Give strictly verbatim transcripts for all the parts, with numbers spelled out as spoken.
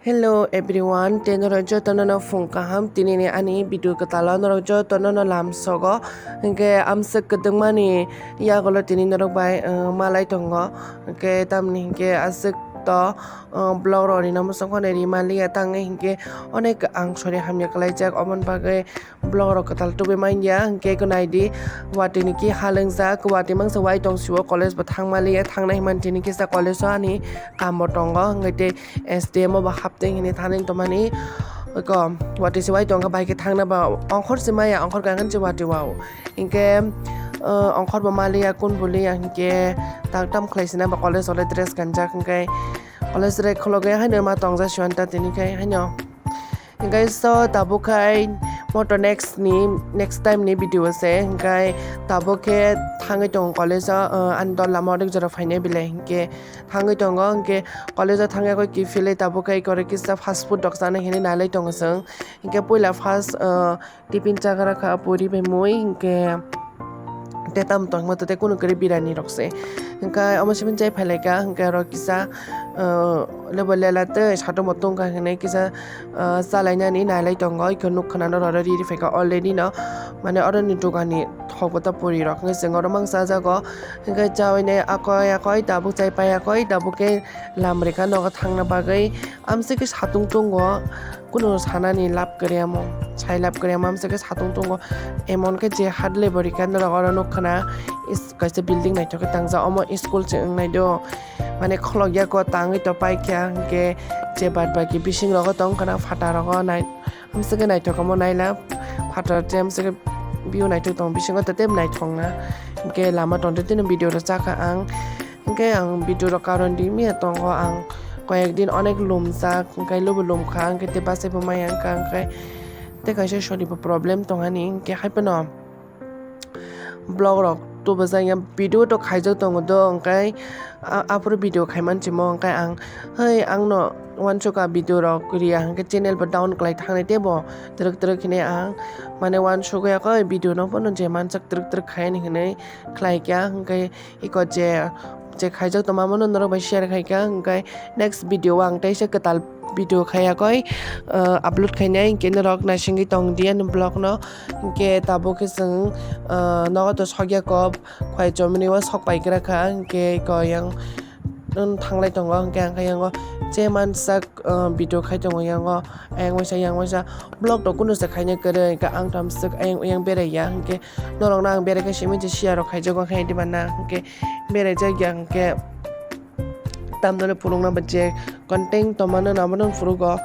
Hello everyone, tei norok jotono no phung kaham. Tini ni ani video kwtalo norok jotono no lamsogo. Hinkhe amswk kwdwkmani yagulo tini norok bai, uh, malai tongo. Hinkhe tamni hinkhe aswk to, uh, vlog rok rina muchung phano rima liya, tangwi hinkhe onek ang sori hamya kwlaijak, oboni bagwi vlog rok kwtal tubui manya. Hinkhe eko naidi, watwi ni ki halengjak, watwi mangsa wai tong sio, college bo thangma liya, thangnai himani tini kisa college o ani kam bo tongo, hinkhe tei S D M o bo hapteng hini thani tongmani. Eko watwi se wai tongkha, bai khe thangna ba ongkhor se maya, ongkhor khe ang se watwi wao. Hinkhe, uh, ongkhor bo maliya, kun bo liya, hinkhe tak tam khlai sina ba college ole dress kanjak, hinkhe college rek khulogwi haino ma tongjak sio anta tini khai haino. Hinkhe so tabuk khai moto next ni, next time ni video se, hinkhe tabuk khe thangwi tongo college o, uh, ani dol lama onek jora phainai belai, hinkhe thangwi tongo, hinkhe college o thangya koi kiphilwi tabuk khai kore kisa fast food rok chana hinwi nailai tongo chwng. Hinkhe puila first, uh, tiffin chagra kha puri bai mui, hinkhe tei tamo tongma tei kunu kwrwi birani rok se. Hinkhe omo simi chai phailaika, hinkhe oro kisa, uh, lebo lela tei satung bo tongkha hinwi kisa, uh, chalainani nailai tongo, iko nukha nang oro riri phaikha already no, mane oroni dukani thok bo ta puri rok hinwi chwng oro mang chajago. Hinkhe chaui nai akoi akoi tabuk chai pai akoi tabuk khe lam rikha nogo thangna bagwi. Amswk khe satung tongo, kunu sanani lab kwrwi amo, sai lab kwrwi amo, amswk khe satung tongo. Emon khe je hat le bo rikha norok oro nukha na, is-, kaisa building naithok khe tangjak, omo school se wngnai do. Mane kholok ya ko tangwi to paikha, hinkhe je bad baki bising rogo tongkha na phataro nai. Amswk khe naithok omo naila, phatar tei amswk khe view naithok tongo, bisingo tei tei naithok na. Hinkhe lama tongtwi tini video rwchakha ang. Hinkhe ang video rok karon di miya tongo, ang koyek din onek lumjak, hinkhe lubu lumkha, hinkhe tei bachai bo maya wngkha, hinkhe tei kaisa sori bo problem tongani, hinkhe hai phano vlog rok tubujak ya, video to khaijak tongo do, hinkhe a-, aphuru video khaiman chimo, hinkhe ang hai angno uansukha video rok riya, hinkhe channel bo down kwlai thangnai teibo twrwk twrwk hinwi ang mane uansukya khe video no phano je mansak twrwk twrwk khaini hinwi khlaikha, hinkhe iko je, je khaijak tongma mano norok bai share khaikha, hinkhe next video o ang teisa kwtal video khaiya koi, uh, upload khainai, hinkhe norok naisingwi tong di ani vlog no. Hinkhe tabuk khe chwng, uh, nogo to sokya kok, khwai chomni o sok pai gra kha, hinkhe iko yang thanglai tongo, hinkhe ang khe yango che mansak, uh, video khai tongo yango. Ayang waisa, yang waisa vlog rok kunu se khaina kwrwi, hinkhe ang tamswk ayang oyang berai ya, hinkhe norokno ang berai khe simi je share rok khaijago, hinkhe diba na, hinkhe berai jak ya, hinkhe tamno le phunukna ba je content tongmano abono phurugo,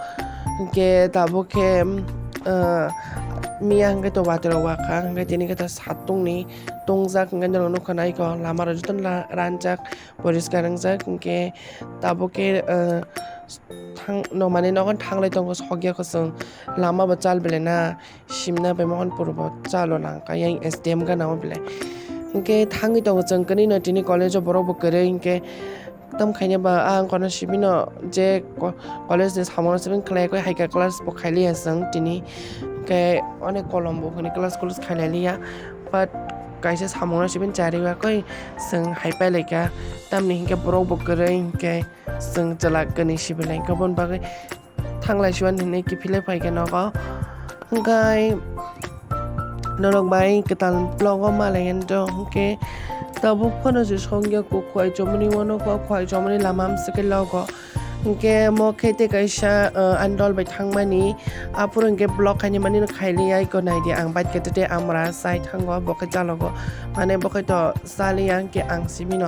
hinkhe tabuk khe, ah, miya hinkhe to watwi rok wakha, hinkhe tini khe to satungni tongjak, hinkhe norok nukha na iko lama rok jotono la-, ranjak, poriskar wngjak, hinkhe tabuk khe, ah, thang-, no, mane nogo thanglai tongo, sokya kho chwng, lama bo chal belai na, simna bai Mohanpur bo chalo nangkha yang S D M gana o belai. Hinkhe thangwi tongo chwng kwnwi no tini college o borok bo kwrwi, hinkhe tam khaina ba ang kono sibino je ko-, college ni samung no sibin khlai koi haikha class bo khailiya chwng tini, hinkhe onek kolom bo hwnwi class cluss khailaliya, but kaisa samung no sibin chariya koi chwng haipai laikha, tamni hinkhe borok bo kwrwi hinkhe. Chwng chwla kwnwi sibeleng khe, aboni bagwi thanglai siwan hinwi kiphilwi phaikha nogo. Hwnkhe norok bai kwtal vlog o malaiyani do, hwnkhe tabuk phano se songya kuk khwai chomoni uanokgo, khwai chomoni lama amswkhe logo. Hwnkhe mo khe tei kaisa, uh, ani dol bai thangmani, aphuru hwnkhe vlog khainimani no khailiya, iko naidi ang bike tei amra chai thango, bo khe chalogo, mane bo khe to chaliya, hwnkhe ang sibino.